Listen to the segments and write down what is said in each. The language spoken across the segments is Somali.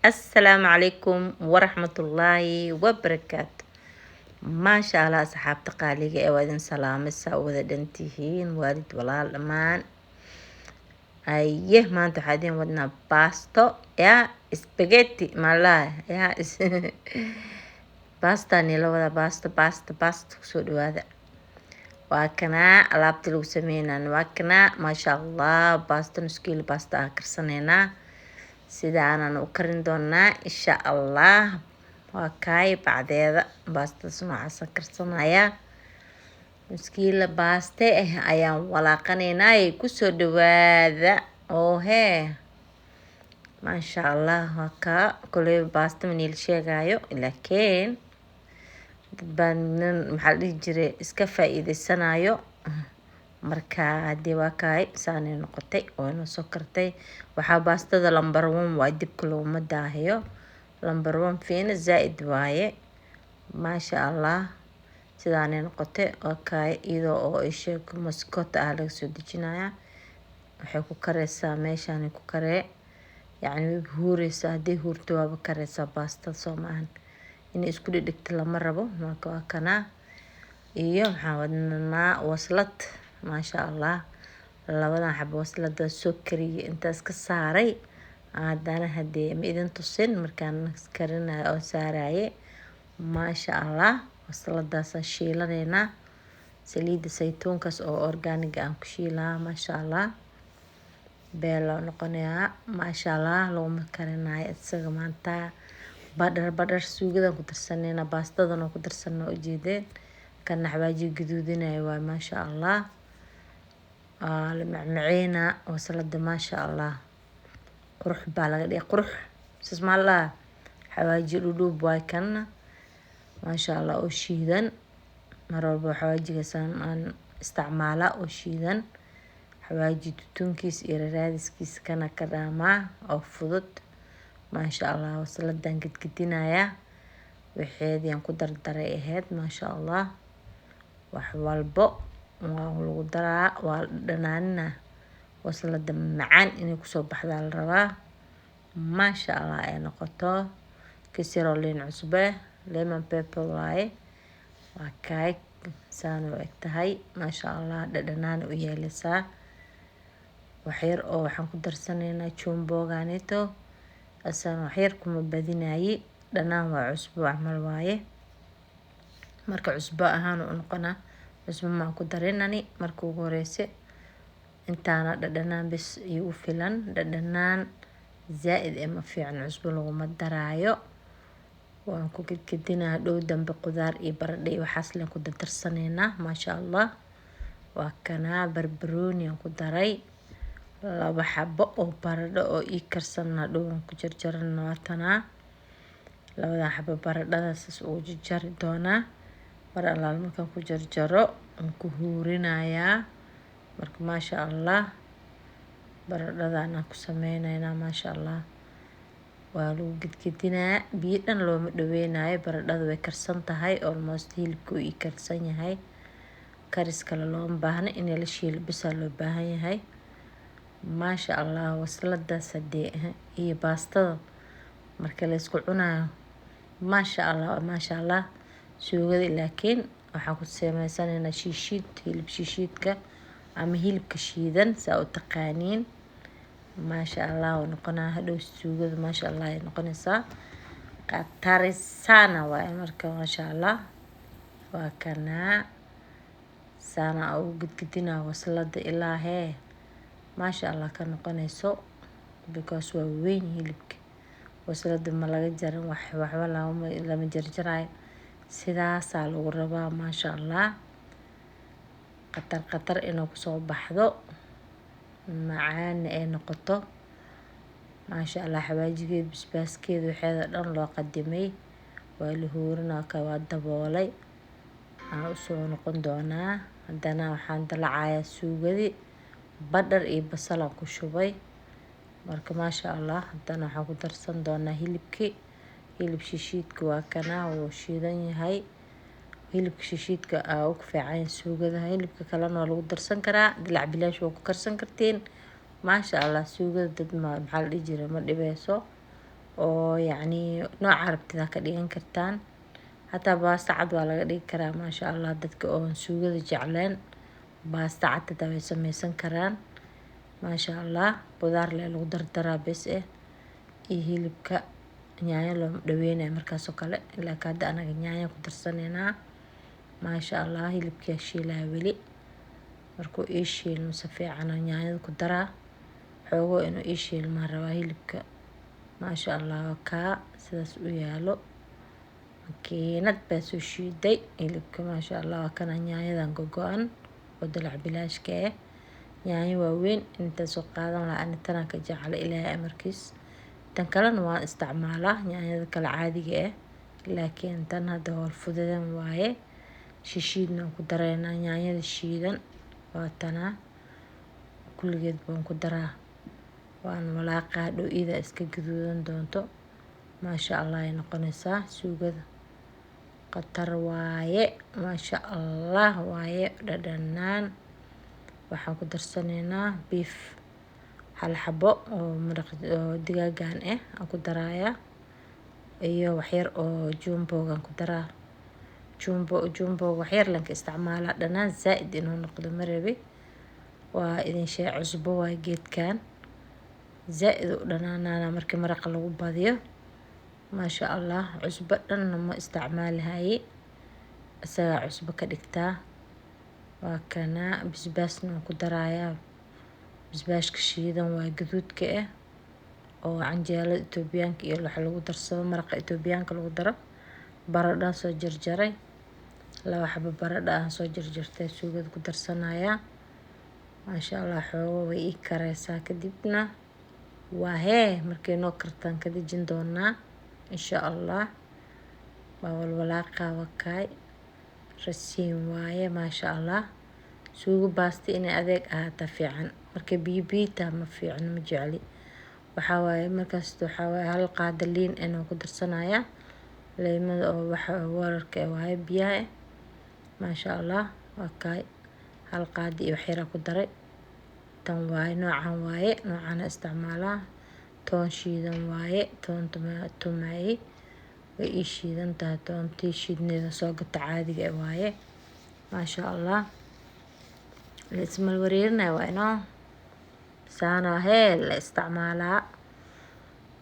Assalaamu calaykum waraxmatullaahi wabarakaatu. Maasha Allah, asxaabta qaaliga ee waa idin salaamay, saa u wada dhantihiin, waalid, walaal, dhammaan. Aye, maanta waxaa idin wadnaa baasto ya spaghetti malaha ya baasta nila wada baasto, baasto, baasto. Kusoo dhawaada. Waa kanaa alaabta lagu sameynaan, waa kanaa. Maasha Allah, baasto 0.5 kiilo baasta ah karsaneynaa. Sidaanan u karin doonaa insha Allah. Waa kaay bacdeeda baastadas noocaasa karsanayaa. 0.5 kiilo baaste ah ayaan walaaqaneynaa. Kusoo dhawaada. Oo hee, maasha Allah, waa kaa. Koley baasta maniil sheegaayo, laakiin dad baa nin maxaa la dhihi jiray iska faa-iideysanayo. Marka hadii waa kaay saanay noqotay oo inoo soo kartay. Waxaa baastada number one waaye, dibka laguma daahiyo. Number one fiina zaa-id waaye. Maasha Allah, sidaanay noqotay. Waa kaay iyadoo oo isheeg maskoota ah laga soo dejinayaa. Waxay ku kareysaa meeshaanay ku karee, yacni way huureysaa. Hadday huurto waaba kareysaa baastada, soo maahan? Inay isku dhedhegto lama rabo. Marka waa kanaa. Iyo waxaan wadnaa waslad. Maasha Allah, labadan xabo waslada soo kariyay, intaas ka saaray. Haddana hadee ma idin tusin markaan karinayo oo saaraye. Maasha Allah, wasladaasaan shiilanaynaa. Saliidda saytuunkaas oo organic aan ku shiilaa. Maasha Allah, beelo noqonayaa. Maasha Allah, laguma karinayo isaga maanta. Badhar badhar suugadan ku darsanayna, baastadan oo ku darsana ujeedeen. Kana xawaaji gaduudinayo waay. Maasha Allah, waa la macmaceynaa waslada. Maasha Allah, qurux baa laga dhigay, qurux saas maa la dhahaa. Xawaaji dhudhuub waay kanna, maasha Allah, oo shiidan. Mar walba xawaajigaas aan isticmaalaa oo shiidan. Xawaaji tutunkiisa iyo raraadiskiisa kana ka dhaamaa oo fudud. Maasha Allah, wasladan gedgedinayaa, waxeedii aan ku dardaray ahayd. Maasha Allah, wax walbo waa lagu daraa, waa la dhanaanina. Waslada macaan inay kusoo baxdaa la rabaa. Maasha Allah, ay noqoto kis yaroo liin cusbe, lemon pepper waaye. Waa kaay saan u eg tahay. Maasha Allah, dhadhanaan u yeelaysaa. Waxyar oo waxaan ku darsanaynaa jumboganito asana, waxyar kuma badinayi. Dhanaan waa, cusbo camal waaye. Marka cusbo ahaan u noqonaa, cusbo maan ku darinani marka ugu horeyse. Intaana dhadhanaan bes igu filan. Dhadhanaan zaa-id ee ma fiicno, cusbo laguma daraayo. Waan ku gedgedinaa. Dhow dambe qudaar iyo baradho iyo waxaas leen ku dardarsanaynaa. Maasha Allah, waa kanaa. Barbarooni aan ku daray, laba xabo oo baradho oo ii karsan hadhow waan ku jarjarana. Waa tanaa labadan xabo baradhada, saas ugu jarjari doonaa. Mar allaala markaan ku jarjaro waan ku huurinayaa. Marka maasha Allah, baradhadan aan ku sameyneynaa. Maasha Allah, waa lagu gedgedinaa, biyo dhan looma dhaweynayo. Baradhada way karsan tahay almost, hilibka uu ii karsan yahay. Karis kale looma baahno, in la shiilo bisaa loo baahan yahay. Maasha Allah, wasladaas hadee iyo baastada marka la isku cunayo, maasha Allah, maasha Allah. Suugada laakiin waxaan ku sameysanaynaa shiishiid, hilib shiishiidka ama hilibka shiidan saa u taqaaniin. Maasha Allah uu noqonaa hadhow suugada. Maasha Allah ay noqonaysaa, qatarisana waaye. Marka maasha Allah, waa kanaa. Saana ugu gedgedinaa waslada ilaa hee maasha Allah ka noqonayso, because waa weyn hilibka. Waslada ma laga jarin, wax waxba lama jarjaraayo. Sidaasaa lagu rabaa. Maasha Allah, qatar qatar inuu kusoo baxdo, macaana ay noqoto. Maasha Allah, xawaajigeeda, basbaaskeeda, waxeeda dhan loo qadimay. Waa la huurinaa, ka waa daboolay. Aan usoo noqon doonaa. Haddana waxaan dalacayaa suugadii, badhar iyo basal aan ku shubay. Marka maasha Allah, haddana waxaan ku darsan doonaa hilibkii. Hilib shishiidka waa kanaa, wuu shiidan yahay. Hilibka shishiidka aa ugu fiican suugada. Hilibka kalena waa lagu darsan karaa, dilac bilaash waa ku karsan kartiin. Maasha Allah, suugada dad ma maxaa la dhihi jiray ma dhibeyso. Oo yacni nooca rabtida ka dhigan kartaan. Hataa baasto cad waa laga dhigi karaa, maasha Allah. Dadka oon suugada jecleen baasto cad hataa way sameysan karaan, maasha Allah. Qudaar le lagu dardaraa bes eh iyo hilibka. Yaanyo looma dhaweynayo markaasoo kale, laakiin hadda anaga yaanyo ku darsaneynaa, maasha Allah. Hilibkaa shiilaya weli. Markuu ii shiilmo si fiican yaanyada ku daraa. Xoogo inuu ii shiilmaan rabaa hilibka, maasha Allah. Waa kaa sidaas u yaalo. Makiinad baa soo shiiday hilibka, maasha Allah. Waa kana yaanyadan gogo-an oo dalac bilaashka ah. Yaanyo waaweyn inta soo qaadan lahaa ani tanaan ka jecla, Ilaahay amarkiis. Tan kalena waan isticmaalaa, yaanyada kale caadiga ah, laakiin tan hadda howl fududan waaye. Shishiidna ku dareynaa yaanyada shiidan. Waa tanaa, kulligeed baan ku daraa. Waan walaaqaa dhow, iyada iska gaduudan doonto, maasha Allah ay noqonaysaa. Suugada khatar waaye, maasha Allah waaye, dhadhanaan. Waxaan ku darsanaynaa beef, hal xabo oo maraq oo digaagan ah aan ku darayaa, iyo waxyar oo jumbogan ku daraa. Jumbo, jumbo waxyar lanka isticmaalaa, dhanaan zaa-id inuu noqdo ma rabi. Waa idin sheeg, cusbo waaye geedkan, zaa-id u dhanaanaana markii maraqa lagu badiyo, maasha Allah. Cusbo dhanna ma isticmaalihaye, isagaa cusbo ka dhigtaa. Waa kana, basbaasna waan ku darayaa. Basbaaska shiidan waa gaduudka ah oo canjeelada Itoobiyaanka iyo waxa lagu darsado, maraqa Itoobiyaanka lagu daro. Baradhaan soo jarjaray, laba xabo baradho aan soo jarjartay suugada ku darsanayaa, maasha Allah. Xoogo way ii kareysaa, kadibna waa hee markay noo kartaan ka dejin doonaa, insha Allah. Waa walwalaaqa, wakaay rasiin waaye, maasha Allah. Suugo baasta inay adeeg ahaataa fiican. Markay biyo biyo tahay ma fiicno, ma jecli. Waxaa waaye markaas, waxaa waaye hal qaada liin inaan ku darsanayaa, leymada oo waxa wararka waaye, biyaha, maasha Allah. Waa kaay, hal qaada iyo waxyaraa ku daray. Tan waaye, noocan waaye, noocana isticmaalaa. Toon shiidan waaye, toonta tumaayey way ii shiidan tahay. Toontii shiidneeda soo gata caadiga waaye, maasha Allah. La ismal wareerinaya waa inoo saana hee la isticmaalaa,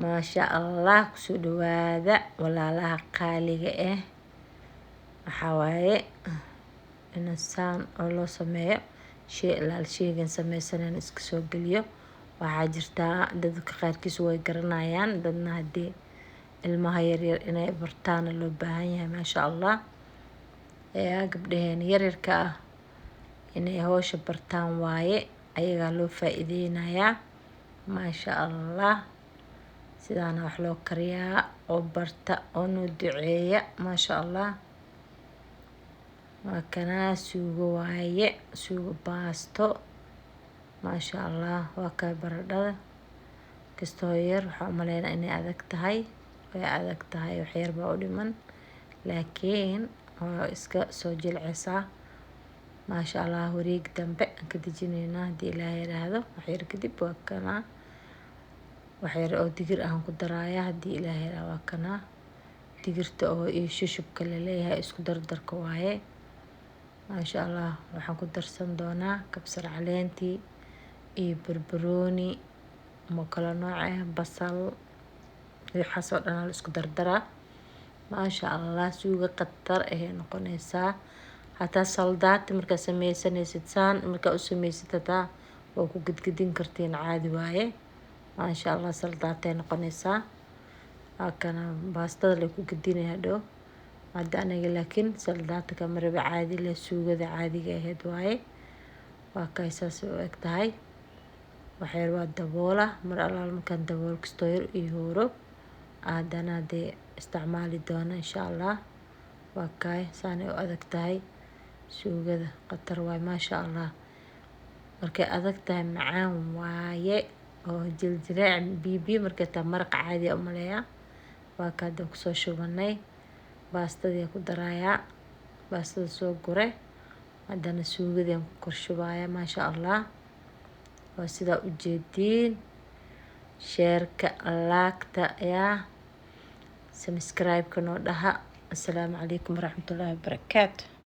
maasha Allah. Kusoo dhawaada walaalaha qaaliga ah. Waxaa waaye in saan oo loo sameeyo shay alaal sheygan sameysanan iska soo geliyo. Waxaa jirtaa dadka qaarkiis way garanayaan, dadna haddii ilmaha yaryar inay bartaana loo baahan yahay, maasha Allah. Ee gabdhaheena yaryarka ah inay howsha bartaan waaye, ayagaa loo faa-iideynayaa, maasha Allah. Sidaana wax loo kariyaa oo barta oo noo duceeya, maasha Allah. Waa kanaa, suugo waaye, suugo baasto, maasha Allah. Waa kaa baradhada kastoo yar. Waxaa umaleynaa inay adag tahay, way adag tahay, waxyar baa u dhiman, laakiin waa iska soo jilceysaa, maasha Allah. Wareeg dambe aan ka dejineynaa haddii Ilaahay yiraahdo waxyar kadib. Waa kanaa, waxyar oo digir aan ku daraaya haddii Ilaahay yiraahdo. Waa kanaa digirta oo iyo shushubka laleeyahay, isku dardarka waaye, maasha Allah. Waxaan ku darsan doonaa kabsar caleentii iyo barbarooni oo kala nooc ah, basal, waxaas oo dhan la isku dardaraa, maasha Allah. Suugo khatar ayay noqonaysaa. Hataa saldaati markaa sameysanaysid, saan markaa u sameysid, hataa waa ku gedgedin kartiin, caadi waaye, maasha Allah. Saldaatay noqonaysaa. Waa kana baastada la ku gedinaya hadhow. Hadda aniga laakiin saldaata kama rabo, caadi leh, suugada caadiga ahayd waaye. Waa kay, saas u eg tahay. Waxyar waa daboola. Mar allaala markaan dabool kastoo yar iyo hooro, haddana dee isticmaali doona, insha Allah. Waa kaay, saanay u adag tahay suugada. Khatar waaye, maasha Allah. Markay adag tahay macaan waaye, oo jiljileec biyo biyo markay tahay maraq caadi ah umaleeyaa. Waa ka hadda kusoo shubanay. Baastadii ku darayaa, baastada soo gure, haddana suugadii ku kor shubayaa, maasha Allah. Waa sidaa ujeediin. Share-ka, like-ta, yaa subscribe-ka noo dhaha. Asalaamu calaykum waraxmatullaahi wabarakaatu.